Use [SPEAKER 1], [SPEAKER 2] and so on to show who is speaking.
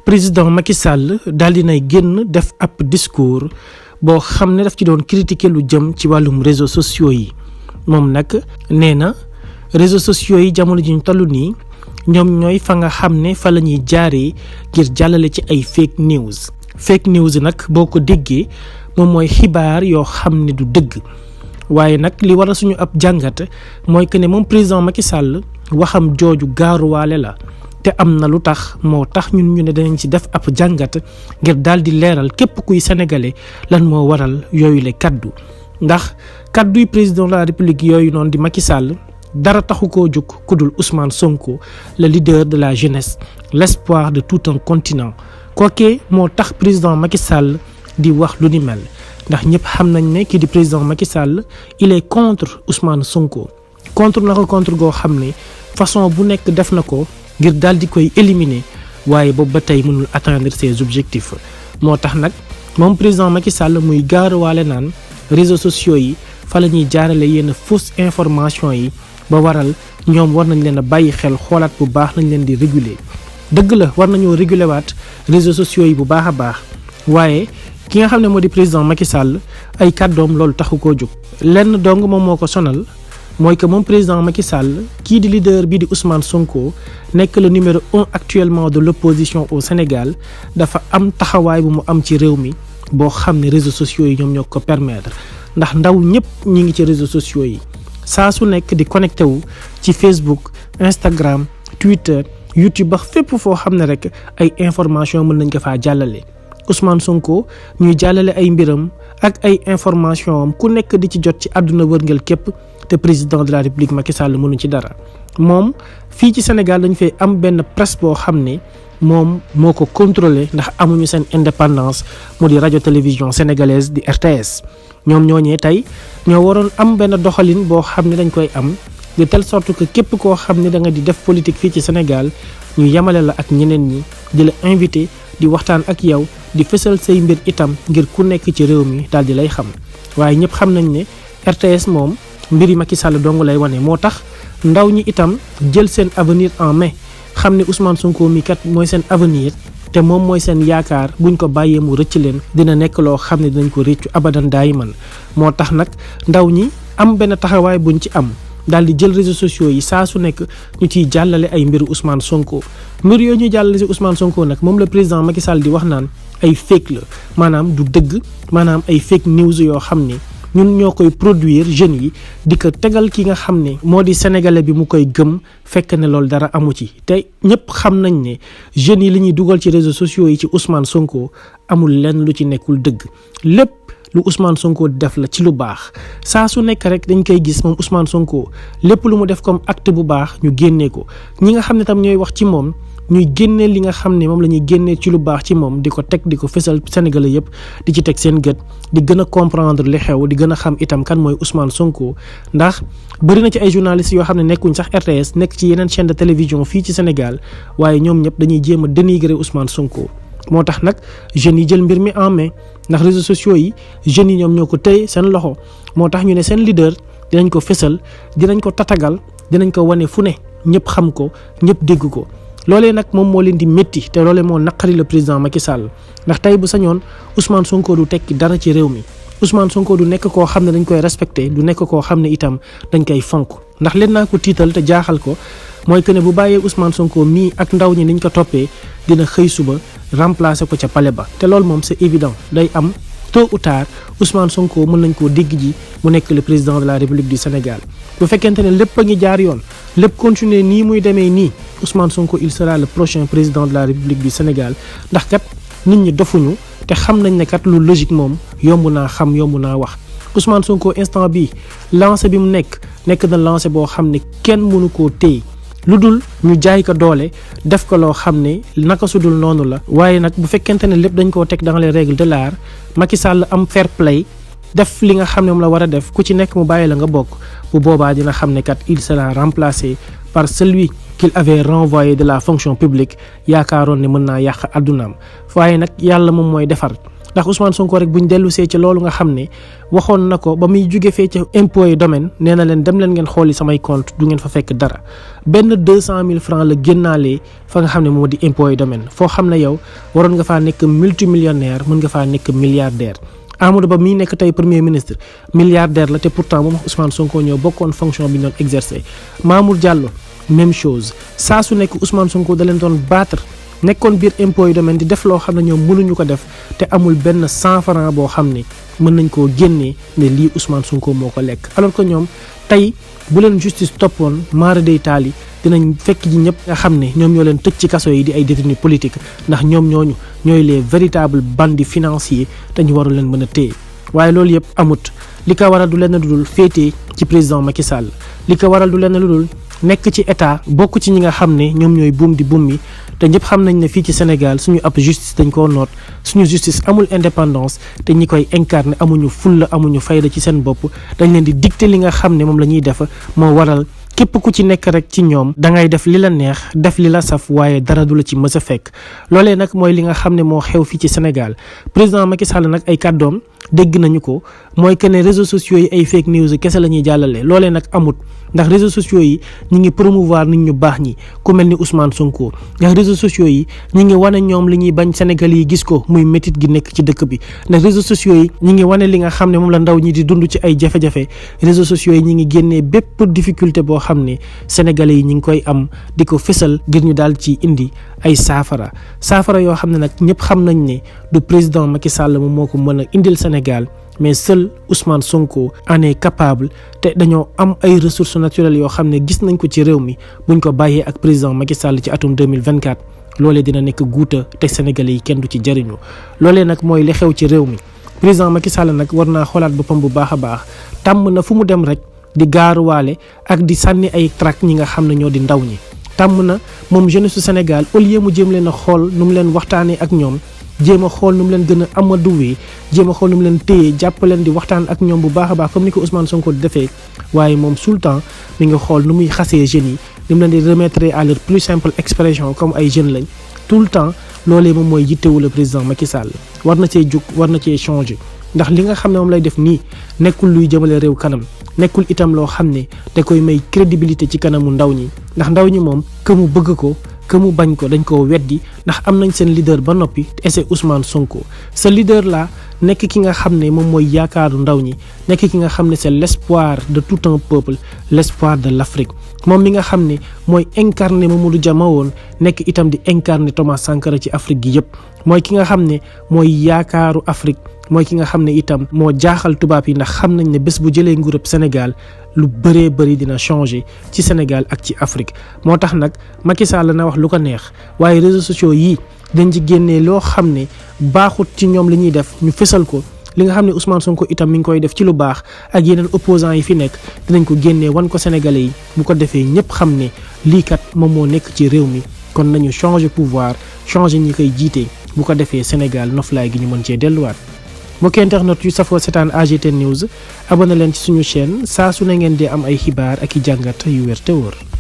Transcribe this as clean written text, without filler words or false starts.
[SPEAKER 1] président Macky Sall daal di nay génn def ab discours boo xam ne daf ci doon critiquer lu jëm ci wàllum réseaux sociaux yi moom nag nee na réseaux sociaux yi jamono ji ñu toll nii ñoom ñooy fa nga xam ne fa la ñuy jaaree ngir jàllale ci ay fake news nag boo ko déggee moom mooy xibaar yoo xam ne du dëgg waaye nag li waral suñu ab jàngat mooy que ne moom président Macky Sall waxam jooju gaaruwaale la te am na lu tax moo tax ñun ñu ne danañ ci def ab jàngat ngir daal di leeral képp kuy sénégalais lan moo waral yooyu le kaddu ndax kadduy président de la république yooyu noonu di Macky Sall dara taxu koo jóg ku dul Ousmane Sonko le leader de la jeunesse l'espoir de tout un continent kookee moo tax président Macky Sall di wax lu ni mel ndax ñëpp xam nañ ne kii di président Macky Sall il est contre Ousmane Sonko contre goo xam ne façon bu nekk def na ko ngir daal di koy éliminer waaye boobu ba tey mënul atteindre ses objectifs moo tax nag moom président Macky Sall muy gaaruwaale naan réseaux sociaux yi fa la ñuy jaarale yenn fausse information yi ba waral ñoom war nañ leen a bàyyi xel xoolaat bu baax nañ leen di réguler dëgg la war nañoo réguler waat réseaux sociaux yi bu baax a baax waaye ki nga xam ne moo di président Macky Sall ay kàddoom loolu taxu koo jóg lenn dong moom moo ko sonal mooy que moom président Macky Sall kii di leader bii di Ousmane Sonko nekk le numéro 1 actuellement de l'opposition au Sénégal dafa am taxawaay bu mu am ci réew mi boo xam ne réseaux sociaux yi ñoom ñoo ko permettre ndax ndaw ñëpp ñi ngi ci réseaux sociaux yi saa su nekk di connecté wu ci Facebook Instagram Twitter YouTube ba fépp foo xam ne rek ay information mën nañ ko faa jàllale Ousmane Sonko ñuy jàllale ay mbiram ak ay information am ku nekk di ci jot ci àdduna wërngël képp te président de la République Macky Sall mënu ci dara moom fii ci Sénégal dañu fay am benn presse boo xam ne moom moo ko contrôlé ndax amuñu seen indépendance mu di radio télévision sénégalaise di RTS ñoom ñooñee tey ñoo waroon am benn doxalin boo xam ne dañ koy am de telle sorte que képp koo xam ne da nga di def politique fii ci Sénégal ñu yemale la ak ñeneen ñi di la invité di waxtaan ak yow di fësal say mbir itam ngir ku nekk ci réew mi daal di lay xam waaye ñëpp xam nañ ne RTS moom mbiri Macky Sall dong lay wane moo tax ndaw ñi itam jël seen avenir en main xam ne Ousmane Sonko mi kat mooy seen avenir te moom mooy seen yaakaar buñ ko bàyyee mu rëcc leen dina nekk loo xam ne dinañ ko réccu abadan daayiman moo tax nag ndaw ñi am benn taxawaay buñ ci am daal di jël réseaux sociaux yi saa su nekk ñu ciy jàllale ay mbiru Ousmane Sonko mbir yooyu ñuy jàllale si Ousmane Sonko nag moom la président Macky Sall di wax naan ay fake la maanaam du dëgg maanaam ay fake news yoo xam ne ñun ñoo koy produire jeunes yi di ko tegal ki nga xam ne moo di sénégalais bi mu koy gëm fekk ne loolu dara amu ci te ñëpp xam nañ ne jeunes yi li ñuy dugal ci réseaux sociaux yi ci Ousmane Sonko amul lenn lu ci nekkul dëgg lépp lu Ousmane Sonko def la ci lu baax saa su nekk rek dañ koy gis moom Ousmane Sonko lépp lu mu def comme acte bu baax ñu génnee ko ñi nga xam ne tam ñooy wax ci moom ñuy génnee li nga xam ne moom la ñuy génnee ci lu baax ci moom di ko teg di ko fësal Sénégalais yëpp di ci teg seen gët di gën a comprendre li xew di gën a xam itam kan mooy Ousmane Sonko ndax bëri na ci ay journalistes yoo xam ne nekkuñ sax RTS nekk ci yeneen chaîne de télévision fii ci Sénégal waaye ñoom ñëpp dañuy jéem a dénigrer Ousmane Sonko moo tax nag jeunes yi jël mbir mi en main ndax réseaux sociaux yi jeunes yi ñoom ñoo ko téye seen loxo moo tax ñu ne seen leader dinañ ko fësal dinañ ko tatagal dinañ ko wane fu ne ñëpp xam ko ñëpp dégg ko loolee nag moom moo leen di métti te loolee moo naqari le président Macky Sall ndax tey bu sañoon Ousmane Sonko du tekki dara ci réew mi Ousmane Sonko du nekk koo xam ne dañ koy respecté du nekk koo xam ne itam dañ koy fonk ndax leen naa ko tiital te jaaxal ko mooy que ne bu bàyyee Ousmane Sonko mii ak ndaw ñi niñ ko toppee dina xëy suba remplacer ko ca palais ba te loolu moom c'est évident day am tôt ou tard Ousmane Sonko mën nañ koo dégg ji mu nekk le président de la République du Sénégal bu fekkente ne lépp a ngi jaar yoon lépp continuer nii muy demee nii Ousmane Sonko il sera le prochain président de la République du Sénégal ndax kat nit ñi dofuñu te xam nañ ne kat lu logique moom yomb naa xam yomb naa wax Ousmane Sonko instant bi lancé bi mu nekk na lancé boo xam ne kenn mënu koo téye lu dul ñu jaay ko doole def ko loo xam ne naka su dul noonu la waaye nag bu fekkente ne lépp dañ koo teg dans les règles de l'art Macky Sall am fair play def li nga xam ne moom la war a def ku ci nekk mu bàyyi la nga bokk bu boobaa dina xam ne kat il sera remplacé par celui qu'il avait renvoyé de la fonction publique yaakaaroon ne mën naa yàq addunaam waaye nag yàlla moom mooy defar ndax Ousmane Sonko rek buñ dellusee ci loolu nga xam ne waxoon na ko ba muy jóge fee ca impôt et domaine nee na leen dem leen ngeen xooli samay compte du ngeen fa fekk dara benn 200 000 francs la génnaalee fa nga xam ne moo di impôt et domaine foo xam ne yow waroon nga faa nekk multimillionnaire mën nga faa nekk milliardaire. Amadou Ba mii nekk tey premier ministre milliardaire la te pourtant moom Ousmane Sonko ñoo bokkoon fonction bi ñu doon exercer. Mamour Diallo même chose saa su nekk Ousmane Sonko da leen doon battre nekkoon biir impôt yu domaine di def loo xam ne ñoom mënuñu ko def te amul benn 100 francs boo xam ne mën nañ koo génnee ne lii Ousmane Sonko moo ko lekk. alors que ñoom tey bu leen justice toppoon maara day taali dinañ fekk ji ñëpp nga xam ne ñoom ñoo leen tëj ci kaso yi di ay détenus politiques ndax ñoom ñooy les véritables bandits financiers te ñu warul leen mën a téye waaye loolu yëpp amut li ko waral du leen lu dul féetee ci président Macky Sall li ko waral du leen lu dul nekk ci état bokk ci ñi nga xam ne ñoom ñooy buum di buum mi te ñëpp xam nañ ne fii ci Sénégal suñu ab justice dañ koo noot suñu justice amul indépendance te ñi koy incarner amuñu fulla amuñu fayda ci seen bopp dañ leen di dicter li nga xam ne moom la ñuy def moo waral képp ku ci nekk rek ci ñoom da ngay def li la neex def li la saf waaye dara du la ci mës a fekk loolee nag mooy li nga xam ne moo xew fii ci Sénégal président Macky Sall nag ay kàddoom dégg nañu ko mooy que ne réseaux sociaux yi ay fake news kese la ñuy jàllale loolee nag amut ndax réseaux sociaux yi ñi ngi promouvoir nit ñu baax ñi ku mel ni Ousmane Sonko ndax réseaux sociaux yi ñi ngi wane ñoom li ñuy bañ Sénégal yi gis ko muy métit gi nekk ci dëkk bi ndax réseaux sociaux yi ñi ngi wane li nga xam ne moom la ndaw ñi di dund ci ay jafe-jafe réseaux sociaux yi ñi ngi génnee bépp difficulté boo xam ne sénégalais yi ñi ngi koy am di ko fësal ngir ñu daal ci indi ay saafara yoo xam ne nag ñëpp xam nañ ne du président Macky Sall moom moo ko mën a indil Sénégal mais seul Ousmane Sonko en est capable te dañoo am ay ressources naturelles yoo xam ne gis nañ ko ci réew mi buñ ko bàyyee ak président Macky Sall ci atum 2024 loolee dina nekk guuta te sénégalais yi kenn du ci jariñu loolee nag mooy li xew ci réew mi président Macky Sall nag war naa xoolaat boppam bu baax a baax tàmm na fu mu dem rek di gaaruwaale ak di sànni ay tract ñi nga xam ne ñoo di ndaw ñi tàmm na moom jeunesse su Sénégal au lieu mu jéem leen a xool nu mu leen waxtaanee ak ñoom jéem a xool nu mu leen gën a amaduwee jéem a xool nu mu leen téye jàpp leen di waxtaan ak ñoom bu baax a baax comme ni ko Ousmane Sonko di defee waaye moom tout le temps mi nga xool nu muy xasee jeunes yi ni mu leen di remettre à leur plus simple expression comme ay jeunes lañ tout le temps loolee moom mooy yittewu le président Macky Sall war na cee jug war na cee changer ndax li nga xam ne moom lay def nii nekkul luy jëmale réew kanam nekkul itam loo xam ne da koy may crédibilité ci kanamu ndaw ñi ndax ndaw ñi moom que mu bëgg ko que mu bañ ko dañ koo weddi ndax am nañ seen leader ba noppi et c'est Ousmane Sonko ce leader là nekk ki nga xam ne moom mooy yaakaaru ndaw ñi nekk ki nga xam ne c'est l'espoir de tout un peuple l'espoir de l'Afrique moom mi nga xam ne mooy incarné Mamadou Dia ma woon nekk itam di incarné Thomas Sankara ci Afrique gi yëpp mooy ki nga xam ne mooy yaakaaru Afrique mooy ki nga xam ne itam moo jaaxal tubaab yi ndax xam nañ ne bés bu jëlee nguurub Sénégal lu bëree bëri dina changer ci Sénégal ak ci Afrique moo tax nag Macky Sall na wax lu ko neex waaye réseaux sociaux yii dañ ci génnee loo xam ne baaxut ci ñoom li ñuy def ñu fësal ko li nga xam ne Ousmane Sonko itam mi ngi koy def ci lu baax ak yeneen opposants yi fi nekk dinañ ko génnee wan ko Sénégalais yi bu ko defee ñëpp xam ne lii kat moom moo nekk ci réew mi kon nañu changer pouvoir changer ñi koy jiite bu ko defee Sénégal noflaay gi ñu mën cee delluwaat. mbokki internet yu safoo seetaan AGT News abonné leen ci suñu chaîne saa su ne ngeen di am ay xibaar ak i jàngat yu wér te wóor